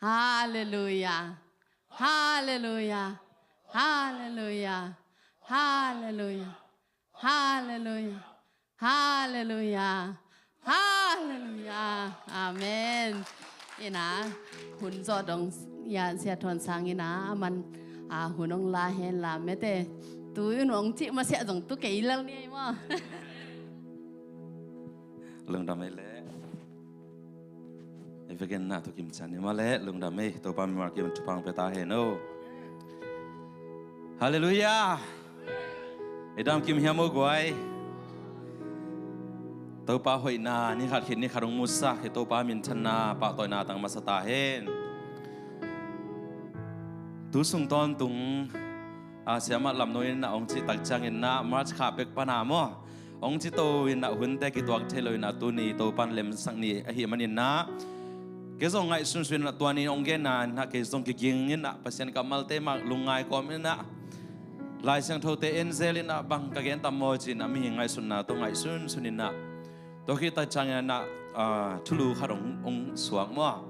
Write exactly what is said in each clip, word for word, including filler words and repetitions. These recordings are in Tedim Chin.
Halleluia. Halleluia. Halleluia. Halleluia. Halleluia. Halleluia. Halleluia. Amen. Ina, hun zawh dong, ya, Sia Thuan Sang ina, aman, a, hun ong la hen la mete. Tu in ong cih masiah zong tu kei lel ni ei maw. Lungdam ei leh. Ei vekin na thukim cian ni maw leh, lungdam ei, Topa mimal kim thupha ong pia ta hen o. Halleluia. Ei dam kim hiam o guai. Topa hoihna ni khat khit ni khat ong musak hi, Topa minthanna pahtawina tang masa ta hen. Tu sung tawntung, a, siamah lam no in na ong cih tak ciangin na March kha pek pan a maw, ong cito in na hunte kituak thei lo in na tuni Topan lemsak ni ahih manin na, kei zong ngaihsunsun in na tua ni ong gen na, na kei zong kiging in na Pasian kammalte mah lungngai kawm in na, Lai Siangthote en zel in na bang ka gen tam maw ci in na mihing ngaihsutna tawh ngaihsunsun in na tua khit tak ciangin na, a, thulu khat ong, ong suak maw.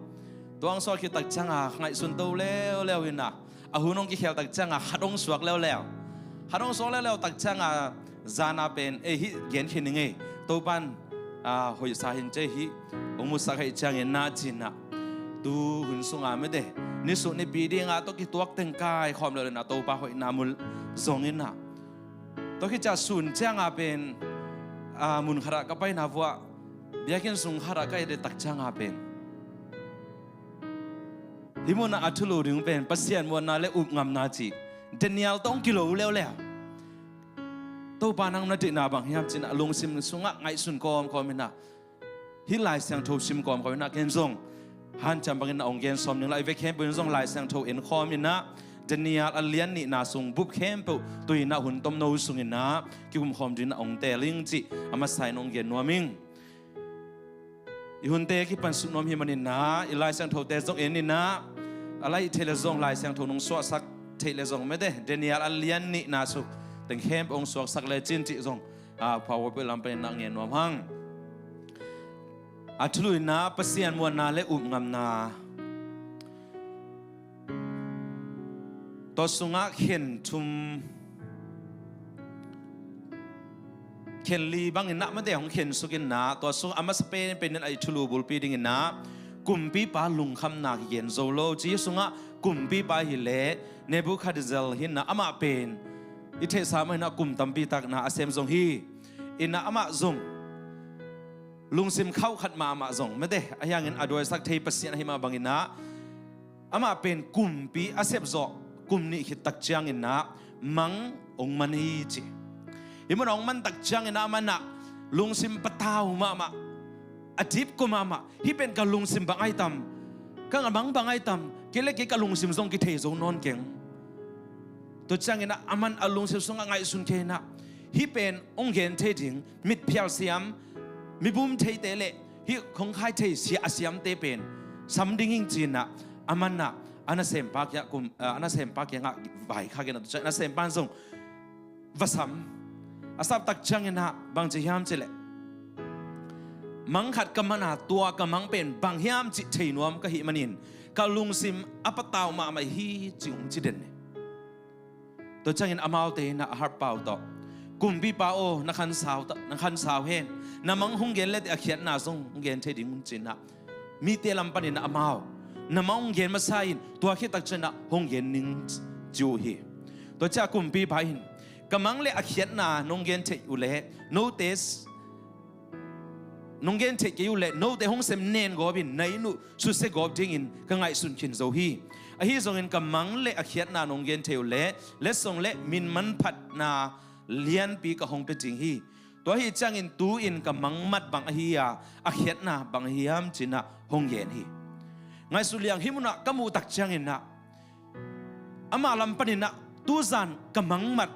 Tua ong suak khit tak ciang a ngaihsun to leuleu in na, a hun ong kikhel tak ciang a khat ong suak leuleu. Khat ong suak leuleu tak ciang a zan a pen, ei hih gen khin ing ei. Topan, a, hoihsa hin cei hih ong musak hih ciangin na ci in na. Tu hun sung a mete, ni suk ni pi ding a tawh kituak teng kaikhawm leuleu in na Topa hoihna mu zong in na. Tua khit ciang sun ciang a pen, a, mun khat ah ka paina vuah, biakinn sung khat ah ka et tak ciang a pen, hih mun ah a thulu ding pen Pasian muanna le upngamna cih Daniel tawh ong kilo leuleu. Topa nang na deihna bang hiam ci in na lungsim sungah ngaihsun kawmkawm in na, hih Lai Siangtho sim kawmkawm in na ken zong hanciam bangin na ong gen sawm ning la, i vek khempeuh in zong Lai Siangtho en khawm in na, Daniel a lian nihna sung bup khempeuh tui in na hun tomno sung in na kikum khawm ding in na ong teel ing cih a masa in ong gen nuam ing. I hunte kipan suk nuam hi manin na, i Lai Siangthote zong en in na, a laih theih leh zong Lai Siangtho nong suahsak theih leh zong mete, Daniel a lian nihna sung teng khempeuh ong suaksak le cin cih zong, a, PowerPoint lam panin na ngen nuam hang. A thulu in na Pasian muanna le upngamna. Tua sungah khen thum, khen li bangin na mate hong khen suk in na, tua sung a masa penpen in a i thulu bulpi ding in na, kumpipa lungkhamna kigen zo lo. Ci sungah kumpipa hi leh Nebuchadnezzar hi in na, amah pen i theihsa mah hi in na kum tampi tak na a sem zong hi. In na amah zong lungsim khauh khat mahmah zong mate, ahi hangin a duaisak thei Pasian ahi mah bangin na, amah pen kumpi a sep zawh kum nih khit tak ciangin na mang ong man hi ci. Hih mun ong man tak ciangin na amah na lungsim patau mahmah, a dipkua mahmah, hih pen ka lungsim bang ahi tam, ka ngamang bang ahi tam, kei le kei ka lungsim zong kithei zo nawn keng. Tua ciangin na amah a lungsim sungah ngaihsun kei in na, hih pen ong gen thei ding mitphial siam, mibum theite le hih khongkhai thei sia a siamte pen sam ding hing ci in na, amah na a nasempa kiangah kum, a, a nasempa kiangah vaikhak in na, tua ciang a nasempa in zong va sam. A sap tak ciangin na bang ci hiam ci leh, mang khat ka man a, tua ka mang pen bang hiam cih thei nuam ka hih manin ka lungsim a patau mahmah hi ci ung ci den hi. Tua ciangin amaute in na a harpa uh tawh, kumpipa aw, na khansau ta, na khansau hen, na mang hong gen le teh a khiatna zong hong gen thei ding un ci in na, mite lam panin na amau na mang hong gen masa in, tua khit tak ciang na hong gen ning ci uh hi. Tua ciang kumpipa in, ka mang le a khiatna nong gen thei uh leh note nong gen theih kei uh leh note hong sem nen gawp in na inn uh susia gawp dingin ka ngaihsun khin zo hi. Ahi zongin ka mang le a khiatna nong gen thei uh leh letsong le min manphatna lianpi ka hong pia ding hi. Tua ahi ciangin tu-in ka mang mat bang ahi a, a khiatna bang ahi hiam ci in na hong gen hi. Ngaihsun liang, hih munah ka muh tak ciangin na amah lam panin na tuzan ka mang mat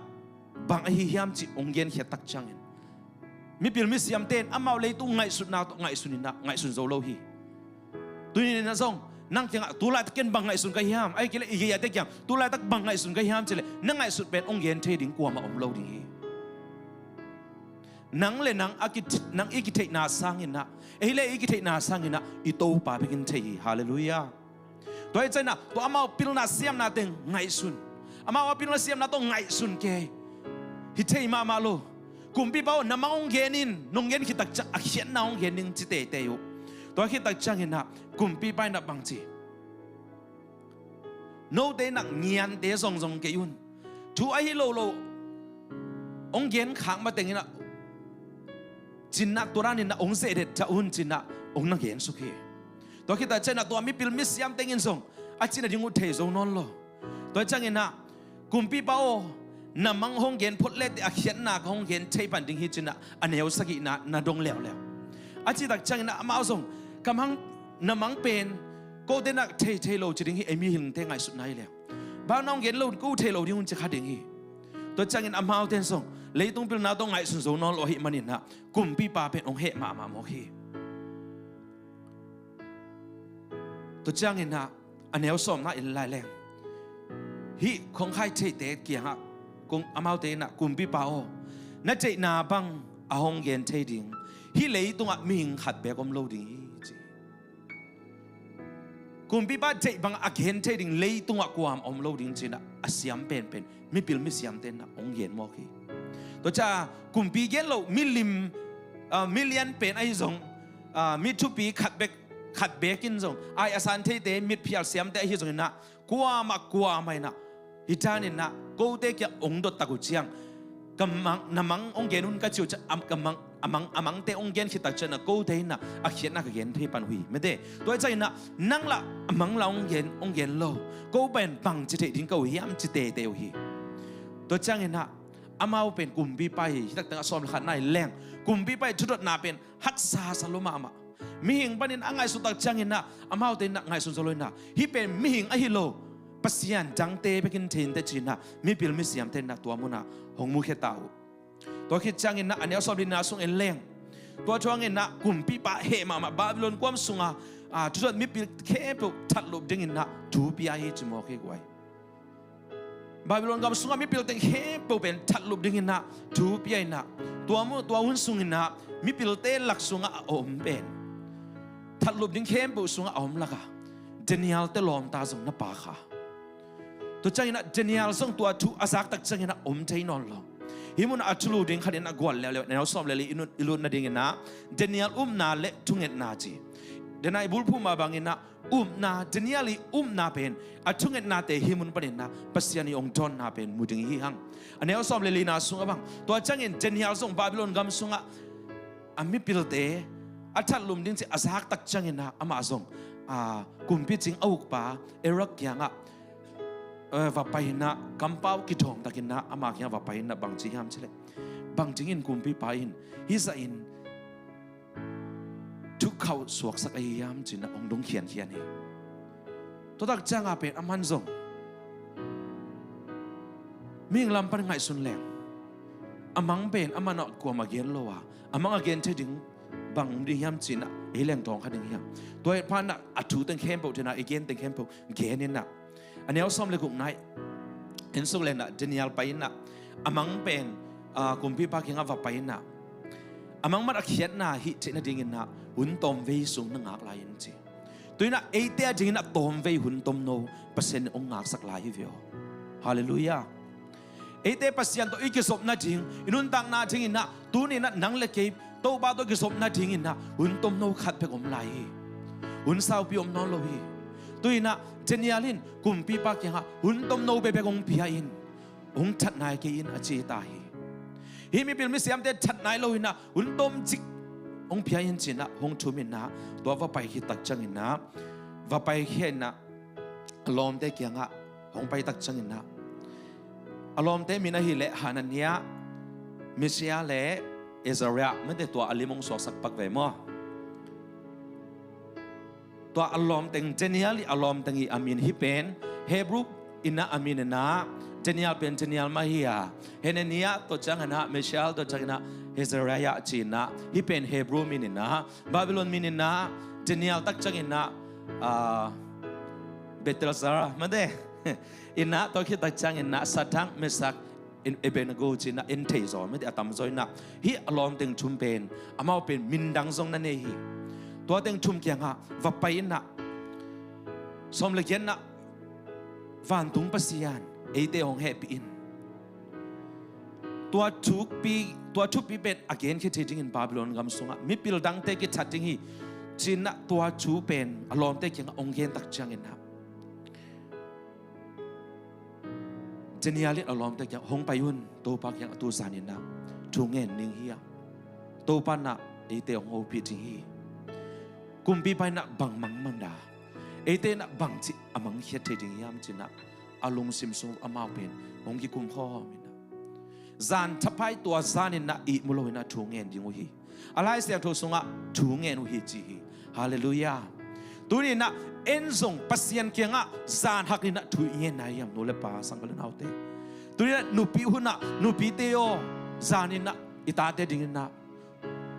bang ahi hiam cih hong genkhiat tak ciangin mipil misiamte in amau leitung ngaihsutna tawh ngaihsun in na ngaihsun zo lo hi. Tuni in na zong nang kiangah tu laitak ken bang ngaihsun ka hiam, ahih kei leh i gei-ate kiang tu laitak bang ngaihsun ka hiam ci leh na ngaihsut pen hong gen thei ding kuamah om lo ding hi. Nang le nang a ki, nang i kitheihna sangin na, ei le i kitheihna sangin na i Topa bekin thei hi. Halleluiah. Tua hi ciangin ah tua amau pilna siamna teng ngaihsun. Amau a pilna siamna tawh ngaihsun kei. Hi thei mahmah lo. Kumpipa aw, na mang hong gen in, nong gen khit tak ciang a khiatna hong gen ding ci teitei uh. Tua khit tak ciangin ah kumpipa in ah bang ci? Note in ah ngiante zongzong kei un. Thu ahi lolo hong gen khak matengin ah cinna tua danin ah hong zehdet ta un cinah hong na gen suk hi. Tua khit tak ciangin ah tua mipil misiam tengin zong a cina ding uh thei zo nawn lo. Tua ciangin ah kumpipa aw, na mang hong gen phot leteh a khiatna ka hong gen thei pan ding hi cinah a neu sagihna na dong leuleu. A cih tak ciangin ah amau zong ka mang, na mang pen kote in ah thei thei lo ci ding hi, ei mihingte ngaihsutna hi leu. Bang na hong gen lo ko thei lo ding un ci kha ding hi. Tua ciangin amaute in zong leitung pilna tawh ngaihsun zo nawn lo ahih manin ah kumpipa pen hong heh mahmah mawk hi. Tua ciangin ah a neu sawmna en lai leng, hih khongkhai theite kiangah kong, amaute in ah kumpipa aw, na theihna bang a hong gen thei ding, hih leitungah mihing khat beek om lo ding hi ci. Kumpipa theih bang a gen thei ding leitungah kuam om lo ding cinah a siam penpen mipil misiamte in ah hong gen mawk hi. Tua ciah kumpi gen lo milim, ah, milian pen ahi zong, ah, mi thupi khat bek, khat beek in zong ai a san theite mitphial siamte ahi zongin ah kuamah kuamah in ah hi danin ah kote kiang hong dot tak uh ciang ka mang, na mang hong gen un ka ci uh ciang, am, ka mang, a mang, a mangte hong gen khit tak ciangin ah kote in ah a khiatna ka gen thei pan uh hi. Mete, tua hi ciangin ah nang lah a mang lah hong gen, hong gen lo, ko pen bang ci theih ding ka uh hiam ci teitei uh hi. Tua ciangin ah amau pen kumpipa hi, hi taktak a sawm le khatna hi leng kumpipa hi thudotna pen haksasa lua mahmah. Mihing panin a ngaihsut tak ciangin ah amaute in ah ngaihsun zo lo in ah hih pen mihing ahi lo, pasian dangte bekin thei inteh cinah mipil misiamte in ah tua munah hong mukhia ta uh. Tua khit ciangin ah a neu sawm lina sung en leng, tua thuangin ah kumpipa heh mahmah Babylon kuam sunga, ah, thudot mipil khempeuh thatlup dingin ah thu pia hi ci mawk hi guai. Babylon gam sungah mipil teng khempeuh pen thatlup dingin ah thu pia in ah tua mu, tua hun sungin ah mipilte lak sungah a om pen, thatlup ding khempeuh sungah a om lakah Daniel te lawmta zong na pha kha. Tua ciangin ah Daniel zong tua thu a zak tak ciangin ah om thei nawn lo. Hih munah a thulu ding khat in ah gual leuleu, a neu sawm le li i lut, i lut nadingin ah Daniel upna le thungetna ci. Daniel i bulphuh mah bangin ah upna, Daniel i upna pen a thungetnate hih mun panin ah Pasian i hong dawnna pen mu ding hi hang. A neu sawm le lina sungah bang, tua ciangin Daniel zong Babylon gam sungah a mipilte a thatlum ding ci a zak tak ciangin ah amah zong, a, kumpi cing a ukpa Arioch kiangah, eh, va pai in ah kampau kidawm takin ah ama kiangah va pai in ah bang ci hiam cih leh, bang dingin kumpipa in hih zahin thukhauh suaksak ahi hiam ci-in ah hong dong khiankhian hi. Tua tak ciangah pen a man zong mihing lam pan ngaihsun leng, a mang pen a man ah kuamah gen lo a, a mang a gen thei ding bang ding hiam ci-in ah ei leng tawng kha ding hiam? Tua hi phan ah a thu teng khempeuh, thena i gen teng khempeuh gen in ah, a neu sawm le gukna i en suk leng ah Daniel pai in ah, a mang pen, a, kumpipa kiangah va pai in ah, a mang mat a khiatna hih theih nadingin ah hun tawmvei sung na ngak lai in ci. Tu-in ah eite adingin ah tawmvei hun tomno Pasian in hong ngaksak lai hi ve aw. Halleluiah. Eite Pasian tawh i kizop nading, i nuntakna dingin ah tuni-in ah nang le kei Topa tawh kizop nadingin ah hun tomno khat bek om lai hi. Hun saupi om nawn lo hi. Tu-in ah Daniel in kumpipa kiangah hun tomno bekbek hong pia in, hong that nai kei in a ci ta hi. Hih mipil misiamte that nai lo-in ah hun tomcik hong pia in ci-in ah hong thum in ah, tua va pai khit tak ciangin ah, va pai khia in ah a lawmte kiangah hong pai tak ciangin ah, a lawmte min ahih leh Hananiah, Mishael le Azariah, mate tua a lim hong suaksak pak ve maw? Tua a lawmteng Daniel i a lawmteng i a min hih pen Hebrew in ah a min in ah, Daniel pen Daniel mah hi a, Hananiah tua ciangin ah, Mishael tua ciangin ah, Azariah ci-in ah hih pen Hebrew min in ah, Babylon min in ah, Daniel tak ciangin ah, ah, Belteshazzar, mate. In ah tua khit tak ciangin ah Shadrach, Meshach, Abednego ci-in ah en thei zaw, mate, a tamzaw in ah. Hih a lawmteng thum pen amau pen min dang zong na nei hi. Tua teng thum kiangah va pai in ah, Sawm le giatna, vantung Pasian eite hong hehpih in. Tua thupi, tua thupi pen a genkhia thei dingin Babylon gam sungah mipil dangte kithat ding hi, ci-in ah tua thu pen a lawmte kiangah hong gen tak ciangin ah, Daniel in a lawmte kiangah, "Hong pai un, Topa kiangah tu zanin ah thu ngen ning hi a, Topa in ah eite hong hopih ding hi. Kumpipa in ah bang mang manda, eite in ah bangci a mangkhiat thei ding hiam?" ci-in ah a lungsim sung amau pen hong kikum khawm in ah, zan thapai tua zanin ah ihmu loin ah thu ngen ding uh hi. A Lai Siangtho sungah thu ngen uh hi ci hi. Halleluiah. Tuni-in ah en zong Pasian kiangah zan hak in ah thu i ngen nai hiam, nu le pa, sangkah le naute? Tuni-in ah nupi hun ah, nupite aw, zanin ah i tate dingin ah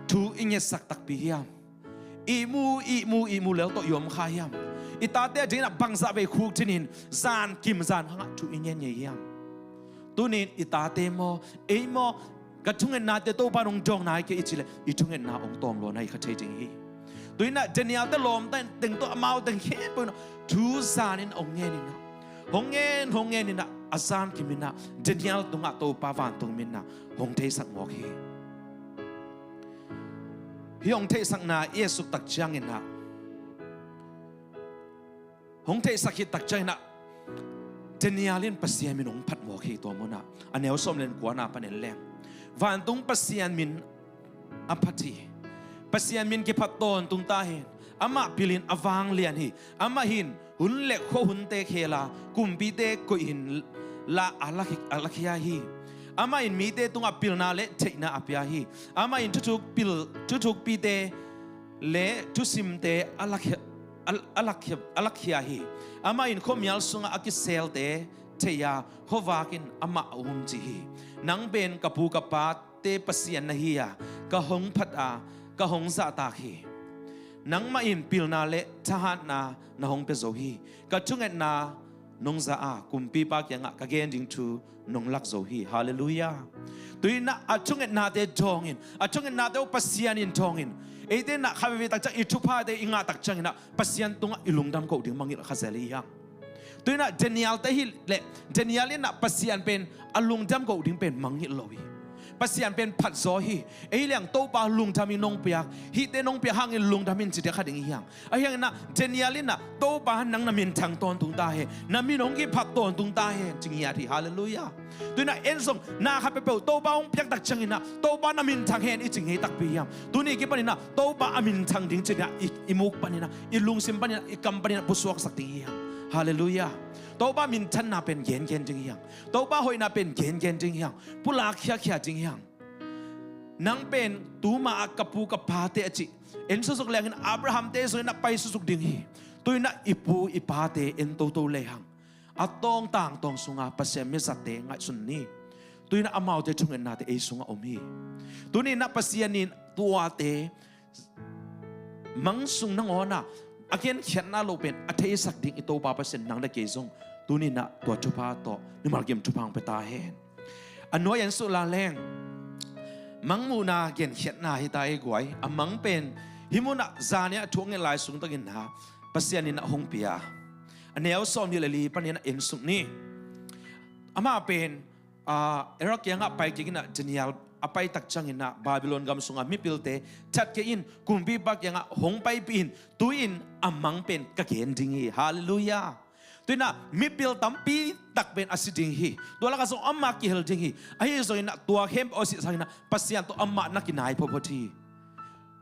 thu i ngetsak takpi hiam? Ihmu, ihmu, ihmu lel tawh i om kha hiam? I tate dingin ah bangzah vei khukdin in zan kim zan hangah thu i ngen ngei hiam? Tuni-in i tate maw, ei maw, ka thungetnate Topa in hong dawng nai kei i cih leh, i thungetna hong tawm lua nai kha thei ding hi. Tuni-in ah Daniel-te lawmte teng tawh amau teng khempeuh in ah thu zanin hong ngen in ah, hong ngen, hong ngen in ah, a zan kim in ah Daniel tungah Topa vantung min ah hong theisak mawk hi. Hih hong theihsakna i et suk tak ciangin ah, hong theihsak khit tak ciangin ah, Daniel in Pasian min hong phat mawk hi. Tua mun ah a neu sawm le kuana panin leng, vantung Pasian min a phat hi. Pasian min kiphat tawntung ta hen. Amah pilin a vanglian hi. Amah in hun le khuahunte khel a, kumpite koih in la a lak, a lakhia hi. Amah in mite tungah pilna le theihna a pia hi. Amah in thuthuk pil, thuthukpite le thusimte a lakhia, a, a lakhia, a lakhia hi. Amah in khuamial sungah a kiselte thei a, khuavak in amah a um ci hi. Nang pen ka pu ka pate Pasian na hi a, ka hong phat a, ka hong zahtak hi. Nangmah in pilna le thahatna na hong pia zo hi. Ka thungetna nong za a, kumpipa kiangah ka gen ding thu nong lak zo hi. Halleluiah. Tuni-in ah a thungetnate dawng in, a thungetnate uh Pasian in dawng in, eite in ah kha veve tak ciang i thuphate i ngah tak ciangin ah Pasian tungah i lungdam koh ding mangngilh kha zel hi hang. Tuni-in ah Daniel-te hi leh, Daniel in ah Pasian pen a lungdam koh ding pen mangngilh lo hi. Pasian pen phat zaw hi. Ei leng Topa lungdam in nong piak, hihte nong piak hangin lungdam in ci dek kha ding hi hang. Ahi hangin ah Daniel in ah, Topa, nang na minthang tawntung ta hen, na min hong kiphat tawntung ta hen, ci ngiat hi. Halleluiah. Tuni-in ah en zong na khat peuhpeuh Topa hong piak tak ciangin ah, Topa, na minthang hen, i ci ngei takpi hiam? Tuni kipanin ah Topa a minthang ding ci-in ah i, i muk panin ah, i lungsim panin ah, i kam panin ah pusuaksak ding hi hang. Halleluiah. Topa minthanna pen gengen ding hi hang. Topa hoihna pen gengen ding hi hang. Pulak khiakhia ding hi hang. Nang pen tuma ah ka pu ka pate a cih en sukzuk leng in, Abraham-te zong in ah pai sukzuk ding hi. Tuni-in ah i pu i pate en toto lehang, a tawng tangtawng sunga Pasian mizatte ngaihsun ni. Tuni-in ah amaute thungetnate ei sungah om hi. Tuni-in ah Pasian in tuate mang sung nangawn ah a genkhiatna lo pen a theisak ding i Topa Pasian, nang le kei zong tuni-in ah tua thupha tawh mimal kim thupha hong pia ta hen. A nuai en suk leng, mangmuhna genkhiatna hi ta ei guai. A mang pen hih mun ah zan in ah thu ngen lai sung takin ah Pasian in ah hong pia. A neu sawmnih le li panin ah en suk ni. Amah pen, ah, Aruk kiangah pai kik in ah, Daniel a pai tak ciangin ah Babylon gam sungah mipilte that kei in, kumpipa kiangah hong paipih in, tu-in a mang pen ka gen ding hi. Halleluiah. Tuni-in ah mipil tampi tak pen a si ding hi. Tua lakah zong amah kihel ding hi. Ahi zongin ah tua khempeuh a sih sangin ah Pasian tawh amah na kinai photphot hi.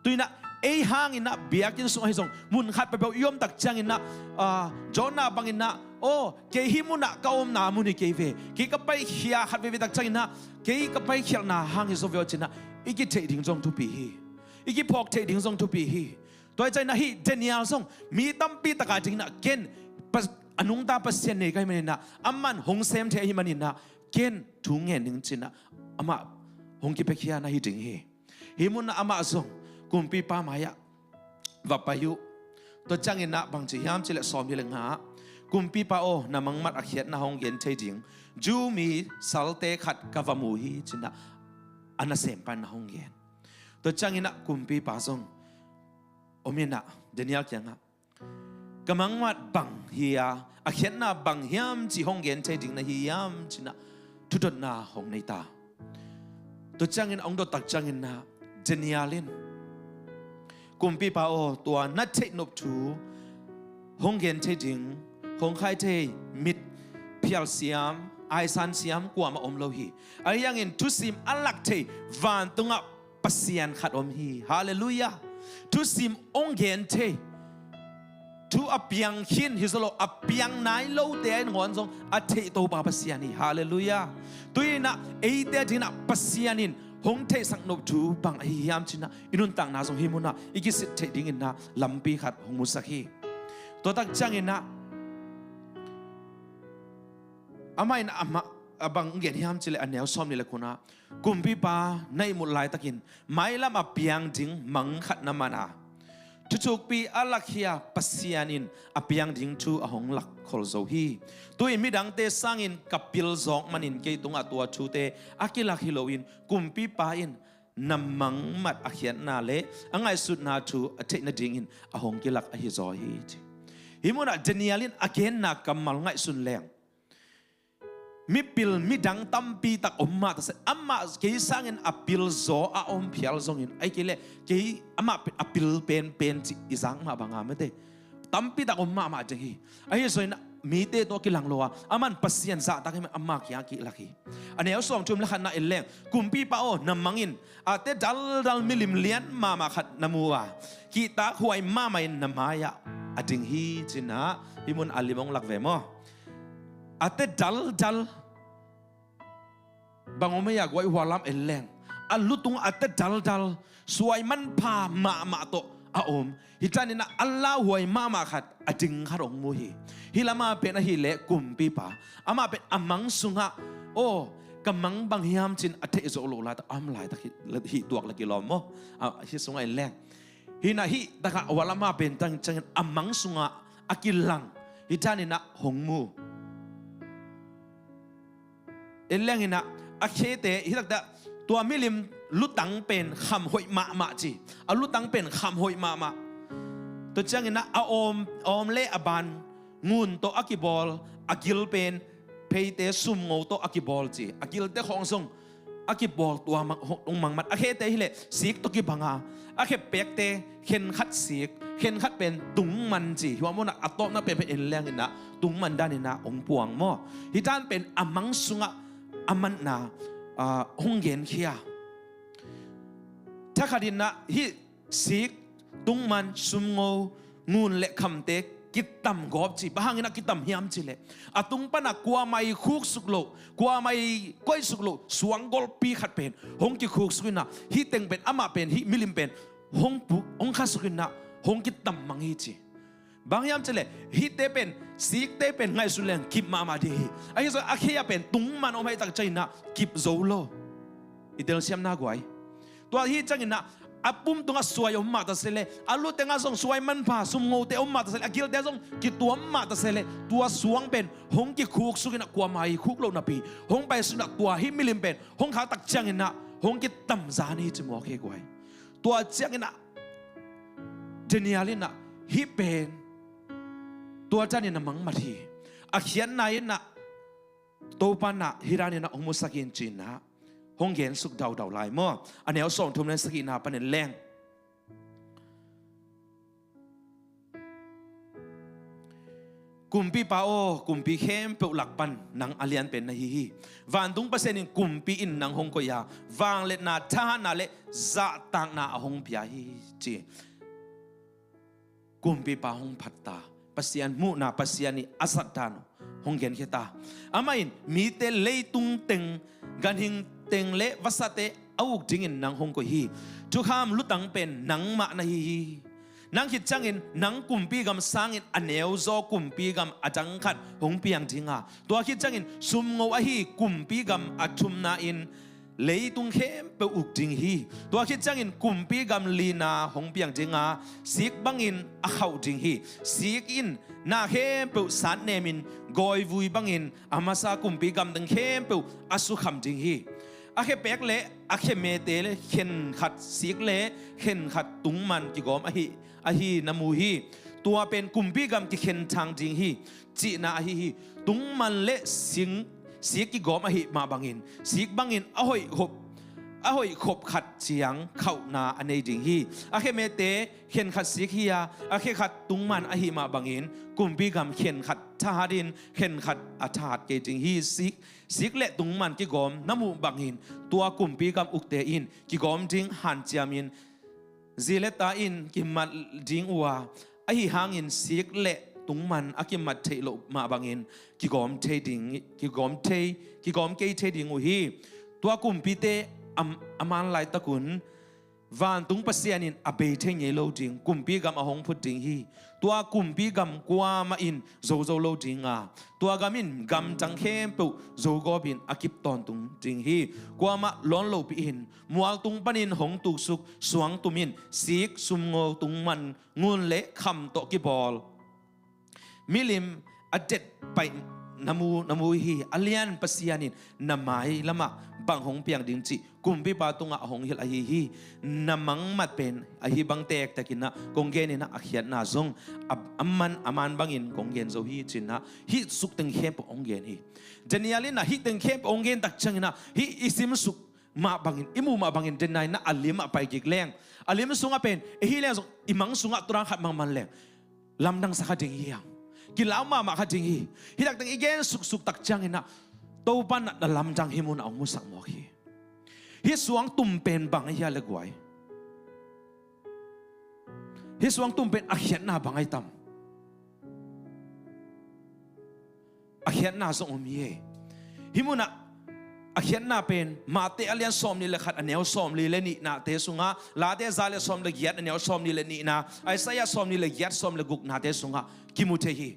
Tuni-in ah ei hangin ah biakinn sung ahi zong, mun khat peuhpeuh i om tak ciangin ah, ah, Jonah bangin ah, aw, kei hih mun ah ka omna mun hi kei ve. Kei ka paikhia khat veve tak ciangin ah, kei ka paikhialhna hang hi zaw ve aw ci-in ah i kitheih ding zong thupi hi. I kiphawk theih ding zong thupi hi. Tua hi ciangin ah hih Daniel zong mi tampi tak a dingin ah ken Pa-, a nungta Pasian nei ka hih manin ah, aman hong sem thei ahih manin ah ken thu ngen ning ci-in ah amah hong kipiakhia na hi ding hi. Hih mun ah amah zong kumpipa mai-ah va pai uh. Tua ciangin ah bang ci hiam cih leh sawmnih le nga ah, "Kumpipa aw, na mangmat a khiatna hong gen thei ding Jew mi salte khat ka va mu hi," ci-in ah a nasempa in ah hong gen. Tua ciangin ah kumpipa zong om in ah Daniel kiangah, ka mangmat bang hi a, a khiatna bang hiam cih hong gen thei ding na hi hiam ci-in ah thudotna hong nei ta. Tua ciangin a hong dot tak ciangin ah Daniel in, Kumpipa aw, tua na theih nop thu hong gen thei ding, hong khai thei, mit phial siam, aisan siam kuamah om lo hi. Ahi hangin thusim a lak thei vantungah Pasian khat om hi. Halleluiah. Thusim hong gen thei, thu a piang khin hi zaw lo, a piang nai lote a in ngawn zong a theih Topa Pasian hi. Halleluiah. Tui-in ah eite adingin ah Pasian in hong theihsak nop thu bang ahi hiam ci-in ah i nuntakna zong hih munah i kisit theih dingin ah lampi khat hong musak hi. Tua tak ciangin ah amah in amah a bang gen hiam cih leh a neu sawmnih le kuana, Kumpipa, na ihmut laitakin mailam a piang ding mang khat na man a, thuthukpi a lakhia Pasian in a piang ding thu a hong lakkhol zo hi. Tu-in midangte sangin ka pil zawk manin kei tungah tua thute a kilak hi loin Kumpipa in na mangmat a khiatna le a ngaihsutna thu a theih nadingin a hong kilak ahi zaw hi, ci. Hih munah Daniel in a genna kammal ngaihsun leng, mipil midang tampi tak om mah ta se, amah kei sangin a pil zaw a om phial zongin, ahih kei leh kei amah a pil penpen cih i zak mah banga mate, tampi tak om mahmah ding hi. Ahi zongin mite tawh kilang lo a, aman Pasian zahtak hi, amah kiang a kilak hi. A neu sawmthum le khatna en leng, Kumpipa aw, na mang in a te daldal milim lian mahmah khat na mu a, kihtak huai mahmah in na mai-ah a ding hi, ci-in ah hih mun a lim hong lak ve maw. A te daldal bang om ei a, guai, hua lam en leng, a lutung a te daldal suai manpha mahmah tawh a om, hih tanin ah a lauhuai mahmah khat a ding khat hong mu hi. Hih lama pen ahih leh Kumpipa, amah pen a mang sungah, aw, ka mang bang hiam ci-in a theih zo lo laitak, a om laitak hi, hih tuak le kilawm maw. A, hih sungah en leng, hih na hih takah hua lama pen tang ciangin a mang sungah a kilang, hih tanin ah hong mu. En leng in ah a khete hih taktak tua milim lutang pen kham hoih mahmah ci. A lutang pen kham hoih mahmah. Tua ciangin ah a awm, awm le a ban ngun tawh a kibawl, a gil pen pheite sumngo tawh a kibawl ci. A gilte khawng zong a kibawl tua mang, hong, hong mangmat. A khete hi leh sik tawh kibang a, a khe pekte khenkhat sik, khenkhat pen tungman ci. Hih munah a tawpna pen pen en leng in ah tungman danin ah hong puang maw. Hih tan pen a mang sungah a manna, ah, hong genkhia. Thakhat in ah hih sik, tungman, sumngo, ngun le khamte kitam gawp ci. Bang hangin ah kitam hiam cih leh a tung panah kuamah i khuksuk loh, kuamah i koihsuk loh suang golpi khat pen hong kikhuksuk in ah, hih teng pen, amah pen, hih milim pen hong puk, hong khasuk in ah hong kitam mang hi ci. Bang hiam cih leh hihte pen, sikte pen ngaihsun leng kip mahmah ding hi. Ahi zong a khei-ah pen tungman om ahih tak ciangin ah kip zo lo. I telsiamna guai. Tua hi ciangin ah a pum tungah suai om mah ta se leh, a lu tengah zong suai manpha sumngote om mah ta se leh, a gilte zong kituam mah ta se leh, tua suang pen hong kikhuksuk in ah, kuamah i khuk loh napi hong paisuk in ah, tua hih milim pen hong khak tak ciangin ah hong kitamzan hi ci mawk hi guai. Tua ciangin ah Daniel in ah hih pen tua tanin a mangmat hi. A khiatna in ah Topa in ah hih danin ah hong musak in ci-in ah hong gensuk daudau lai maw. A neu sawmthum le sagihna panin leng, Kumpipa aw, kumpi khempeuh lak pan nang a lianpen na hi hi. Vantung Pasian in kumpi in nang hong koih a, vangliatna, thahatna le zahtakna a hong pia hi, ci. Kumpipa hong phat ta, Pasian muhna, Pasian ii a sat dan uh hong genkhia ta. Amah in mite leitung teng, ganhing teng le vasate a uk dingin nang hong koih hi. Thukham lutang pen nangmah na hi hi. Nang khit ciangin nang kumpi gam sangin a neu zaw kumpi gam a dang khat hong piang ding a, tua khit ciangin sumngo ahi kumpi gam a thumna in leitung khempeuh uk ding hi. Tua khit ciangin kumpi gam lina hong piang ding a, sik bangin a khauh ding hi. Sik in na khempeuh satnemin gawivui bangin a masa kumpi gam dang khempeuh a sukham ding hi. A khepek le a khemete le khenkhat sik le khenkhat tungman kigawm ahi, ahi na mu hi. tua pen kumpi gam kikhen thang ding hi, cihna ahi hi. Tungman le sing, sik kigawm ahi mah bangin, sik bangin a hoih khop, a hoih khop khat ciang khauhna a nei ding hi. A khemete khenkhat sik hi a, a khekhat tungman ahi mah bangin, kumpi gam khenkhat thahat in, khenkhat a thahat kei ding hi. Sik, sik le tungman kigawm na muh bangin, tua kumpi gam ukte in kigawm ding hanciamin, zi le ta in kimat ding uh a, ahi hangin sik le tungman a kimat theih loh mah bangin kigawm thei ding, kigawm thei, kigawm kei thei ding uh hi. Tua kumpite a, a man laitakun vantung Pasian in a bei thei ngei lo ding kumpi gam a hong phut ding hi. Tua kumpi gam kuamah in zo zo lo ding a, tua gam in gamdang khempeuh zogawp in a kip tawntung ding hi. Kuamah lawn lopi in mualtung panin hong tuksuk suangtum in sik, sumngo, tungman, ngun le kham tawh kibawl milim a det paih na mu, na mu hi. A lian Pasian in na mai lamah bang hong piang ding cih kumpipa tungah a hong hilh ahi hi. Na mangmat pen ahi bang tektek in ah kong gen in ah, a khiatna zong a, a man, a man bangin kong gen zo hi, ci-in ah hih suk teng khempeuh hong gen hi. Daniel in ah hih teng khempeuh hong gen tak ciangin ah, hih i sim suk mah bangin, i muh mah bangin, Daniel in ah a lim ah pai kik leng, a lim sungah pen, i hi leng zong i mang sungah tua dan khat mang man leng, lamdang sa kha ding hi hang. Kilau mahmah kha ding hi. Hih tak teng i gen suksuk tak ciangin ah, Topa in ah na lamdang hih munah hong musak mawk hi. Hih suangtum pen bang ahi a le guai? Hih suangtum pen a khiatna bang ahi tam? A khiatna zong om hi. Hih munah a khiatna pen Matthai a lian sawmnih le khat, a neu sawmli le nihnate sungah, Late za le sawm le giat, a neu sawmnih le nihna, Isaiah sawmnih le giat, sawm le guknate sungah kimu thei hi.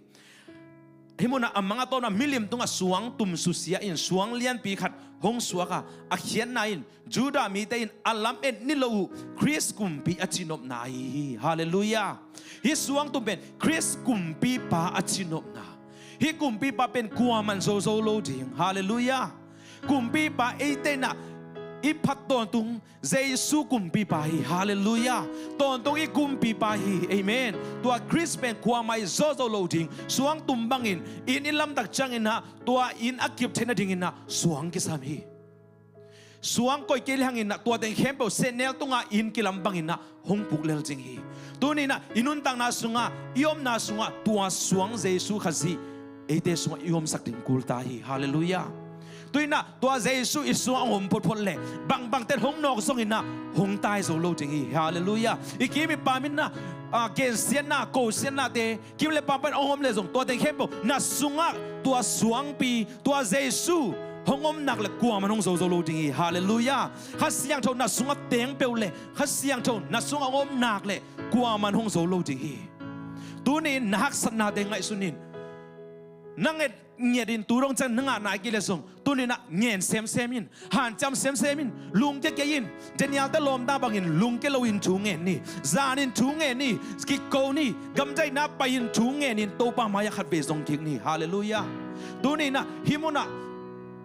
Hih munah a mang a tawpna milim tungah suangtum susia in suang lianpi khat hong suak a, a khiatna in Judah mite in a lamet ni lo uh Khrist kumpi a cihnopna ahi hi. Halleluiah. Hih suangtum pen Khrist kumpipa a cihnopna. Hih kumpipa pen kuaman zozo lo ding. Halleluiah. Kumpipa eite in ah i phat tawntung Jesu kumpipa hi. Halleluiah. Tawntung i kumpipa hi. Amen. Tua Khrist pen kuamah i zozo lo ding. Suangtum bangin inn i lam tak ciangin ah, tua inn a kip theih nadingin ah suang kisam hi. Suang koih kei le hangin ah tua teng khempeuh sehnel tungah inn kilam bangin ah hong puk lel ding hi. Tuni in ah i nuntakna sungah, i omna sungah tua suang Jesu Khazih eite sungah i omsak ding kul ta hi. Halleluiah. Tu in ah tua Jesu i sungah hong om photphot le bangbang ten hong nawk zongin ah hong tai zo lo ding hi. Halleluiah. I kim i pam in ah, a, gensiatna, kosiatnate kim le pam pan hong om le zong, tua teng khempeuh na sungah tua suangpi, tua Jesu hong om nak le kuaman hong zozo lo ding hi. Halleluiah. Kha Siangtho na sungah teng peuh le, Kha Siangtho na sungah hong om nak le kuaman hong zo lo ding hi. Tuni in na haksatnate ngaihsun in. Na nget ngiat in tu dong ciang na ngah nai kei le zong, tuni in ah ngen semsem in, hanciam semsem in, lungkia kei in. Daniel te lawmta bangin lungkia lo in thu ngen ni. Zan in thu ngen ni. Kiko ni. Gamdaihna pai in thu ngen in Topa mai-ah khatvei zong kik ni. Halleluiah. Tuni in ah hih munah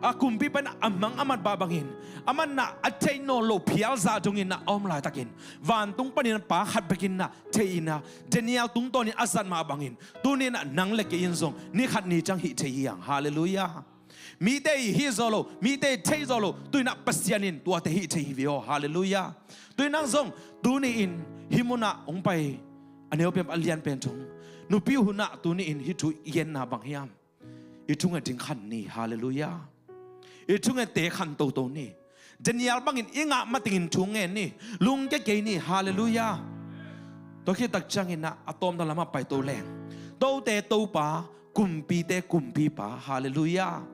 a kumpipa in ah a mang a mat bah bangin, aman ah a theih nawn lo phial zah dongin ah a om laitakin, vantung panin Pa khat bekin ah thei in ah, Daniel tungtawnin a zat mah bangin, tuni in ah nang le kei in zong ni khat ni ciang hih thei hi hang. Halleluiah. Mite i hih zawh loh, mite i theih zawh loh, tu in ah Pasian in tuate hih thei hi ve aw. Halleluiah. Tu in ah zong, tuni in hih munah hong pai a neu pen a lian pen thong, nupi uh hun ah tuni in hih thu i genna bang hiam? I thunget ding khan ni. Halleluiah. I thungette khan toto ni. Daniel bangin i ngah matingin thu ngen ni. Lungkia kei ni. Halleluiah. Tua khit tak ciangin ah a tawpna lamah paito leng, tote Topa, kumpite Kumpipa. Halleluiah.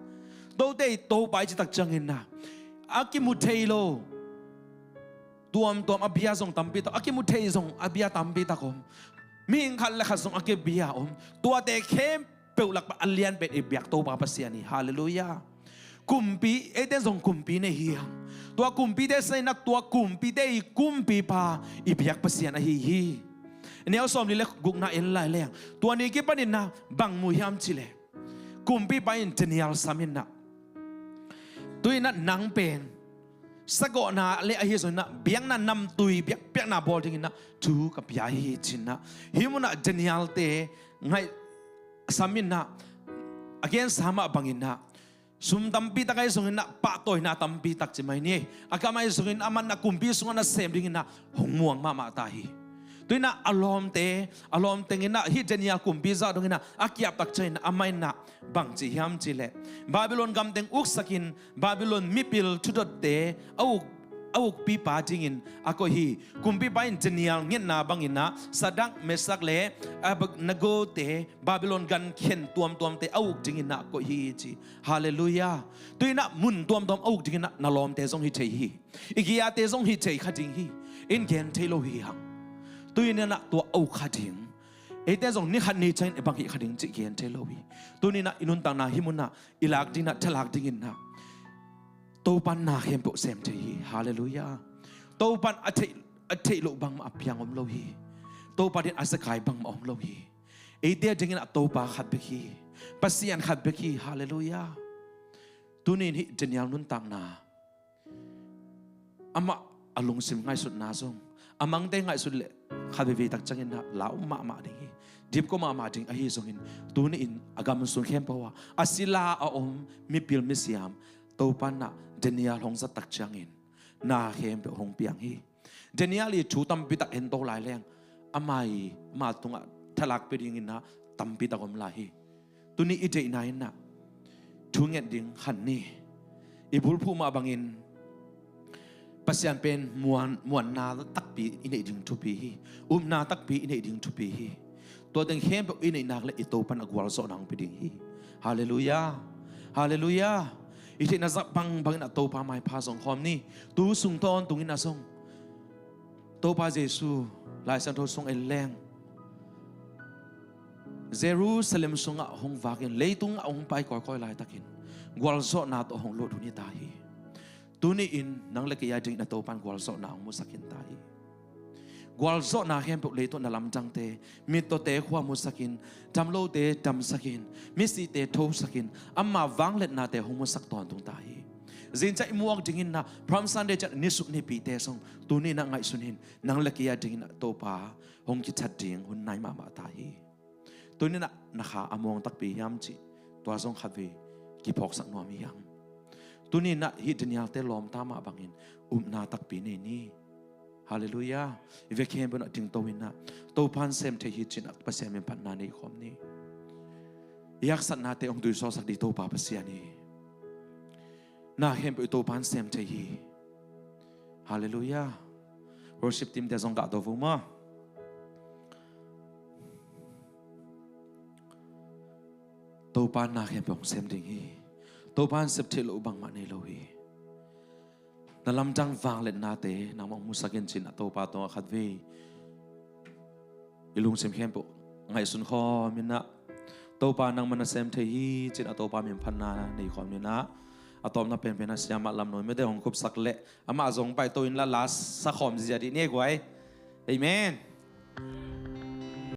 Tote i Topa i cih tak ciangin ah a kimu thei lo tuamtuam a bia zong tampi tak, a kimu thei zong a bia tampi tak om. Mihing khat le khat zong a kibia om. Tuate khempeuh lak pan a lian pen i biak Topa Pasian hi. Halleluiah. Kumpi, eite zong kumpi nei hi hang. Tua kumpite sangin ah tua kumpite i Kumpipa i biak Pasian ahi hi. Neu sawmli le gukna en lai leng, tua ni kipanin ah bang mu hiam cih leh, kumpipa in Daniel sam in ah, tu in ah nang pen sagawhna le ahi zongin ah biakna namtui biakpiakna bawl dingin ah thu ka pia hi ci-in ah, hih munah Daniel-te ngaihsam in ah, a gensa mah bangin ah, sum tampi tak ahi zongin ah pahtawina tampi tak ci mai ni. A kam ahi zongin amah in ah kumpi sungah nasem dingin ah hong muang mahmah ta hi. Tu-in ah a lawmte, a lawmte in ah hih Daniel kumpi zah dongin ah a kiap tak ciangin amah in ah bang ci hiam cih leh, Babylon gam teng uksakin Babylon mipil thudotte a uk, a ukpipa dingin a koih hi. Kumpipa in Daniel ngetna bangin ah Sadrak, Mesak le Abednego-te, Babylon gan khen tuamtuamte a uk dingin ah koih hi ci. Halleluiah. Tu-in ah mun tuamtuam a uk dingin ah na lawmte zong hi thei hi. I gei-ate zong hi thei kha ding hi. In gen thei lo hi hang. Tu-in ah tua a uk kha ding. Eite zong ni khat ni ciangin i bang hih kha ding cih gen thei lo hi. Tuni-in ah i nuntakna hih munah i lak dingin ah, thalak dingin ah Topa in na khempeuh sem thei hi. Halleluiah. Topa in a theih, a theih loh bangmah a piang om lo hi. Topa dingin a zekai bangmah om lo hi. Eite dingin ah Topa khat bek hi. Pasian khat bek hi. Halleluiah. Tuni-in hih Daniel nuntakna, amah a lungsim ngaihsutna zong, a mangte ngaihsut leh khat veivei tak ciangin ah lau mahmah ding hi. Dipkua mahmah ding ahi zongin, tuni-in a gamsung khempeuh ah a sila a om mipil misiam Topa in ah Daniel hong zat tak ciangin na khempeuh hong piang hi. Daniel i thu tampi tak en to lai leng, ama i, ama tungah thalak pia dingin ah tampi tak om lai hi. Tuni i deihna in ah thu nget ding khan ni. I bulphuh mah bangin Pasian pen muan, muanna takpi i neih ding thupi hi. Upna takpi i neih ding thupi hi. Tua teng khempeuh i neih nak leh i Topa in a gualzawhna hong pia ding hi. Halleluiah. Halleluiah. I theihna zah bangbangin a Topa maipha zong khawm ni. Tu sung tawntungin ah zong Topa Jesu Lai Siangtho sung en leng, Jerusalem sungah hong vakin, leitungah hong pai kawikawi laitakin gualzawhna tawh hong lut hun hi ta hi. Tuni-in nang le kei a dingin a Topa in gualzawhna hong musakin ta hi. Gualzawhna khempeuh, leitung a na lamdangte, mittawte khua musakin, damlote damsakin, misite thosakin, ama vangliatnate hong musak tawntung ta hi. Zingciang i muak dingin ah Palm Sunday ciang nisuk nipite zong tuni-in ah ngaihsun in, nang le kei a dingin ah Topa hong kithat ding hun nai mahmah ta hi. Tuni-in ah na kha a muang takpi hiam cih, tua zong khatvei kiphawksak nuam hi hang. Tuni-in ah hih Daniel-te lawmta mah bangin upna takpi nei ni. Halleluiah. I vekpi khempeuh in ah dingto in ah Topa in sem thei hi ci-in ah Pasian min phatna nei khawm ni. I haksatnate hong tuisawlsak ding Topa Pasian hi. Na khempeuh i Topa in sem thei hi. Halleluiah. Worship team-te zong gah to vo maw. Topa in na khempeuh hong sem ding hi. Topa in sep theih loh bangmah nei lo hi. Na lamdang vangliatnate nangmah hong musak in ci-in ah Topa tungah khatvei i lungsim khempeuh ngaihsun khawm in ah, Topa nangmah na sem thei hi ci-in ah Topa min phatna nei khawm in ah, a tawpna penpen ah Siamah Lam Nawi Mate hong khupsak leh amah zong paito in la, la sa khawm zia dih ni guai. Amen.